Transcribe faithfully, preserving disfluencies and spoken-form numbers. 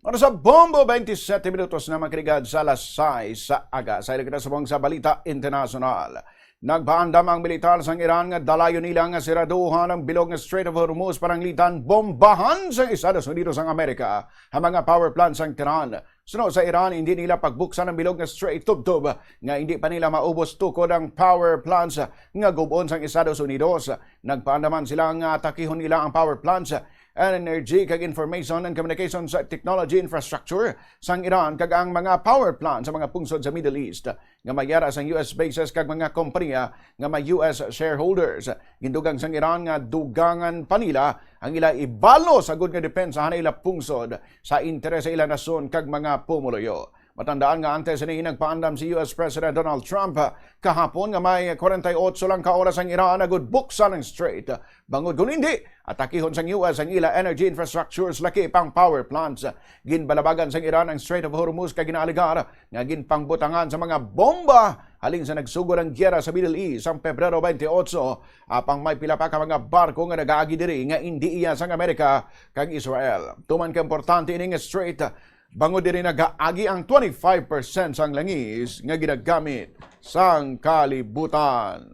Para sa Bombo, twenty-seven minutos na, mga kaligad, sa alas sais sa aga. Sa kita subong sa balita internasyonal. Nagpaandam ang militar sang Iran nga dalayon nila nga siraduhan ang bilog nga Strait of Hormuz, pananglitan bombahan sang Estados Unidos sang Amerika ang mga power plant sang Tehran. Suno sa Iran, hindi nila pagbuksan ang bilog nga Strait tubtob nga hindi pa nila maubos tukod ang power plants nga gub-on sang Estados Unidos. Nagpaandaman sila nga atakihon nila ang power plants, energy kag information and communications technology infrastructure sang Iran kag ang mga power plant sa mga pungsod sa Middle East nga may yara sang U S bases kag mga kompanya nga may U S shareholders. Gindugang sang Iran nga dugangan pa nila ang ila ibalo sa gud nga depensa han ila pungsod sa interes sa ila nasyon kag mga pumuluyo. Matandaan nga antes ini, nagpaandam si U S President Donald Trump kahapon nga may kwarenta y otso lang ka oras ang Iran agud buksan ang strait, bangod kon hindi, atakihon sang U S ang ila energy infrastructures, lakip ang power plants. Ginbalabagan sang Iran ang Strait of Hormuz kag ginaalegar nga ginpangbutangan sa mga bomba halin sa nagsugod ang giyera sa Middle East sang Pebrero twenty-eight, apang may pila pa ka mga barko nga nagaagi diri nga indi iya sang Amerika kag Israel. Tuman ka importante ini nga strait, bangod diri nagaagi ang twenty-five percent sang langis nga ginagamit sang kalibutan.